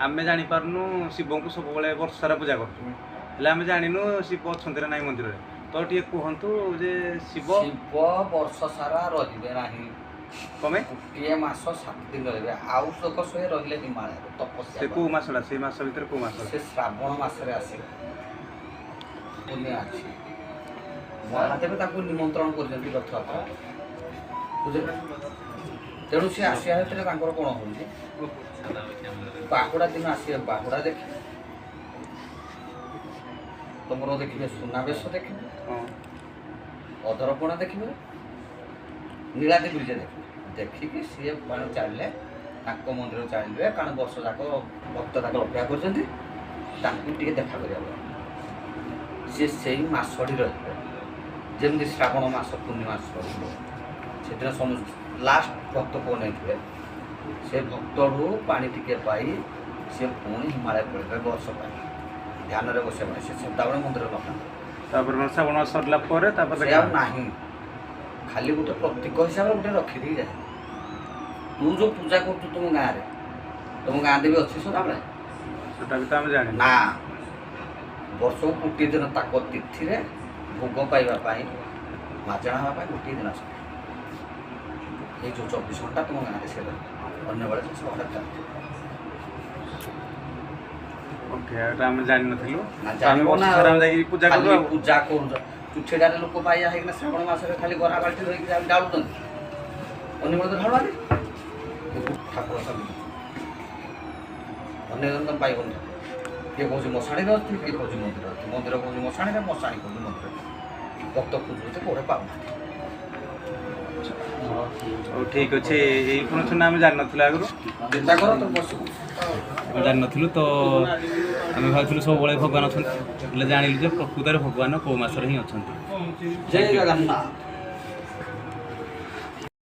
ଆମେ ଜାଣିପାରୁନୁ ଶିବଙ୍କୁ ସବୁବେଳେ ବର୍ଷ ସାରା ପୂଜା କରୁଛୁ, ହେଲେ ଆମେ ଜାଣିନୁ ଶିବ ଅଛନ୍ତି ନା ନାହିଁ ମନ୍ଦିରରେ। ତ ଟିକେ କୁହନ୍ତୁ ଯେ ଶିବ ଶିବ ବର୍ଷ ସାରା ରହିବେ ନାହିଁ। କମେ ଗୋଟିଏ ମାସ 7 ଦିନ ରହିବେ, ଆଉ ଲୋକ ସେ ରହିଲେ ହିମାଳୟରେ ତପସ୍ୟା ସେ କରି। କୋଉ ମାସଟା? ସେଇ ମାସ ଭିତରେ କୋଉ ମାସ? ସେ ଶ୍ରାବଣ ମାସରେ ଆସିବେ। ପୁଣ୍ୟ ଅଛି, ମହାଦେବ ତାଙ୍କୁ ନିମନ୍ତ୍ରଣ କରିଛନ୍ତି ରଥଯାତ୍ରା, ବୁଝିଲେ? ତେଣୁ ସେ ଆସିବା ଭିତରେ ତାଙ୍କର କ'ଣ ହେଉଛି, ବାହୁଡ଼ା ଦିନ ଆସିବେ, ବାହୁଡ଼ା ଦେଖିବେ, ତମର ଦେଖିବେ ସୁନାବେଶ ଦେଖିବେ, ଅଧରପଣା ଦେଖିବେ, ନୀଳାଦ୍ରି ବିଜେ ଦେଖିବେ। ଦେଖିକି ସିଏ ମାନେ ଚାଲିଲେ ତାଙ୍କ ମନ୍ଦିର ଚାଲିବେ, କାରଣ ବର୍ଷ ଯାକ ଭକ୍ତ ତାଙ୍କର ଅପେକ୍ଷା କରିଛନ୍ତି ତାଙ୍କୁ ଟିକେ ଦେଖା କରିବା ପାଇଁ। ସିଏ ସେଇ ମାସଟି ରହିବେ, ଯେମିତି ଶ୍ରାବଣ ମାସ ପୂର୍ଣ୍ଣିମା ରହିବ, ସେଦିନ ସମସ୍ତ ଲାଷ୍ଟ ଭକ୍ତ କୋଉ ନେଇଥିବେ, ସେ ଭକ୍ତଠୁ ପାଣି ଟିକେ ପାଇ ସେ ପୁଣି ହିମାଳୟ ପଳେଇବେ ବର୍ଷ ପାଇଁ ଧ୍ୟାନରେ ବସିବା ପାଇଁ। ସେ ସଦାବେଳେ ମନ୍ଦିରରେ ନଥାନ୍ତି। ତାପରେ ମାନେ ଶ୍ରାବଣ ମାସ ସରିଲା ପରେ ତାପରେ ସେ ଆଉ ନାହିଁ, ଖାଲି ଗୋଟେ ପ୍ରତୀକ ହିସାବରେ ଗୋଟେ ରଖିଦେଇ ଯାଏ। ତୁ ଯୋଉ ପୂଜା କରୁଛୁ ତୁମ ଗାଁରେ, ତୁମ ଗାଁରେ ବି ଅଛି ସଦାବେଳେ? ସେଟା ବି ତ ଆମେ ଜାଣିନୁ। ନା, ବର୍ଷକୁ ଗୋଟିଏ ଦିନ ତାଙ୍କ ତିଥିରେ ଭୋଗ ପାଇବା ପାଇଁ, ମାଜଣା ହେବା ପାଇଁ ଗୋଟିଏ ଦିନ ଆସନ୍ତି। ଏଇ ଯୋଉ 24 ଘଣ୍ଟା ତୁମ ଗାଁରେ ସେ ରହିବେ, ଅନ୍ୟ ବେଳେ ସେ ସହରରେ ଥାନ୍ତି। ଓକେ, ଏଟା ଆମେ ଜାଣିନଥିଲୁ। ନା, ତ ଆମେ ଜାଣିବ ବର୍ଷ ନା, ସାରା ଆମେ ଯାଇକି ପୂଜା କରୁ ଖାଲି ଆଉ ପୂଜା କରୁଛ। ଚୁଛେଡ଼ାରେ ଲୋକ ବାଇଆ ହେଇକିନା ଶ୍ରାବଣ ମାସରେ ଖାଲି ଗରା ବାଲ୍ଟି ଧରିକି ଢାଳୁଛନ୍ତି, ଅନ୍ୟ ବେଳେ ତ ଢାଳୁନାହାନ୍ତି। ଠାକୁର ଅଛନ୍ତି, ଅନ୍ୟ ଦିନ ତମେ ପାଇବନି ଠାକୁର। କିଏ କହୁଛି ମଶାଣିରେ ଅଛି, କିଏ କହୁଛି ମନ୍ଦିର ଅଛି, ମନ୍ଦିର କହୁଛି ମଶାଣିରେ, ମଶାଣି କହୁଛି ମନ୍ଦିରରେ। ଭକ୍ତ ଖୋଜୁଛନ୍ତି, କୋଉଠି ପାଉନାହାନ୍ତି। ହଉ, ଠିକ୍ ଅଛି। ଏଇ ଇନଫର୍ମେସନ୍ ଆମେ ଜାଣିନଥିଲୁ ଆଗରୁ। ଚିନ୍ତା କର ତ ବସିବୁ। ଆମେ ଜାଣିନଥିଲୁ, ତ ଆମେ ଭାବୁଥିଲୁ ସବୁବେଳେ ଭଗବାନ ଅଛନ୍ତି, ହେଲେ ଜାଣିଲୁ ଯେ ପ୍ରକୃତରେ ଭଗବାନ କେଉଁ ମାସରେ ହିଁ ଅଛନ୍ତି। ଜୟ ଜଗନ୍ନାଥ।